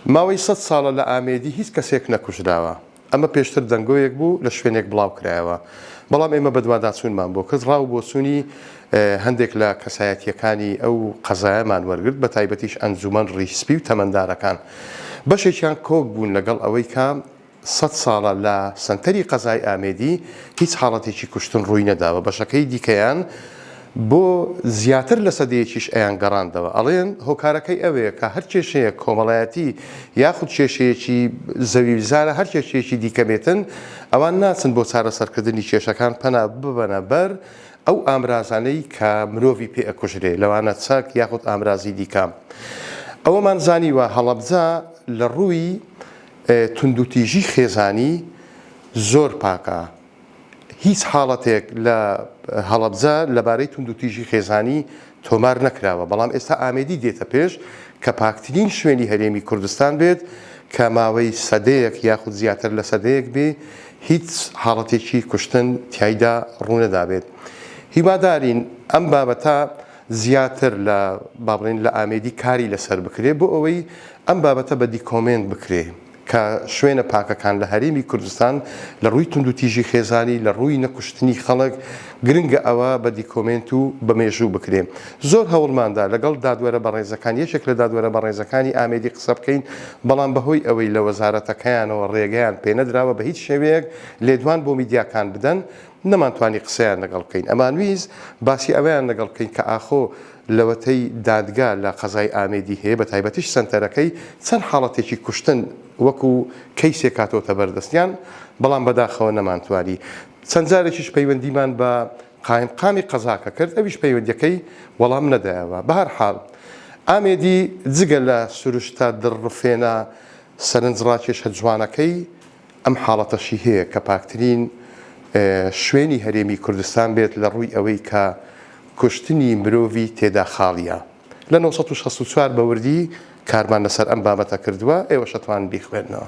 ماوەی سەت ساڵە لە ئامێدی هیچ کەسێک نەکوژراوە. ئەمە پێشتر دەنگۆیەک بوو لە شوێنێک بڵاو کرایەوە. بەڵام ئێمە بەدواداچوونمان بۆ کرد، ڕا و بۆچوونی هەندێک لە کەسایەتییەکانی ئەو قەزایەمان وەرگرت، بەتایبەتیش ئەنجومەن ڕیشسپی و تەمەندارەکان. بەشێکیان کۆک بوون لەگەڵ ئەوەی کە سەت ساڵە لە سەنتەری قەزای ئامێدی هیچ حاڵەتێکی کوشتن ڕووی نەداوە، بەشەکەی دیکەیان بۆ زیاتر لە سەدەیەکیش ئەیانگەڕاندەوە، ئەڵێن هۆکارەکەی ئەوەیە کە هەر کێشەیەک کۆمەڵایەتی یاخود کێشەیەکی زەویوزارە هەر کێشەیەکی دیکە بێتن ئەوان ناچن بۆ چارەسەرکردنی کێشەکان پەنا ببەنە بەر ئەو ئامرازانەی کە مرۆڤی پێ ئەکوژرێ لەوانە چەک یاخود ئامرازی دیکە. ئەوەمان زانیوە هەڵەبجە لە ڕووی توندوتیژی خێزانی زۆر پاکە. هیچ حاڵەتێک لە هەڵەبجە لەبارەی توندوتیژی خێزانی تۆمار نەکراوە، بەڵام ئێستا ئامێدی دێتە پێش کە پاکترین شوێنی هەرێمی کوردستان بێت کە ماوەی سەدەیەک یاخود زیاتر لە سەدەیەک بێ هیچ حاڵەتێکی کوشتن تیایدا ڕوونەدابێت. هیوادارین ئەم بابەتە زیاتر لە با بڵێین لە ئامێدی کاری لەسەر بکرێ بۆ ئەوەی ئەم بابەتە بە دیکۆمێنت بکرێ کە شوێنە پاکەکان لە هەرێمی کوردستان لە ڕووی توندوتیژی خێزانی لە ڕووی نەکوشتنی خەڵک گرنگە ئەوە بە دیکۆمێنت و بە مێژوو بکرێ زۆر هەوڵماندا لەگەڵ دادوەرە بەڕێزەکان یەکێک لە دادوەرە بەڕێزەکانی ئامێدی قسە بکەین بەڵام بەهۆی ئەوەی لە وەزارەتەکەیانەوە ڕێگەیان پێنەدراوە بە هیچ شێوەیەک لێدوان بۆ میدیاکان بدەن نەمانتوانی قسەیان لەگەڵ بکەین، ئەمانویست باسی ئەوەیان لەگەڵ بکەین کە ئاخۆ لەوەتەی دادگا لە قەزای ئامێدی هەیە بەتایبەتیش سەنتەرەکەی چەند حاڵەتێکی کوشتن وەکو کەیسێک هاتۆتە بەردەستیان، بەڵام بەداخەوە نەمانتوانی. چەند جارێکیش پەیوەندیمان بە قایمقامی قەزاکە کرد ئەویش پەیوەندیەکەی وەڵام نەدایەوە. بەهەرحاڵ ئامێدی جگە لە سروشتە دڵڕفێنە سەرنجڕاکێشە جوانەکەی، ئەم حاڵەتەشی هەیە کە پاکترین شوێنی هەرێمی کوردستان بێت لە ڕووی ئەوەی کە کوشتنی مرۆڤی تێدا خاڵیە. لە 964 بە وردی کارمان لەسەر ئەم بابەتە کردووە، ئێوەش ئەتوانن بیخوێننەوە.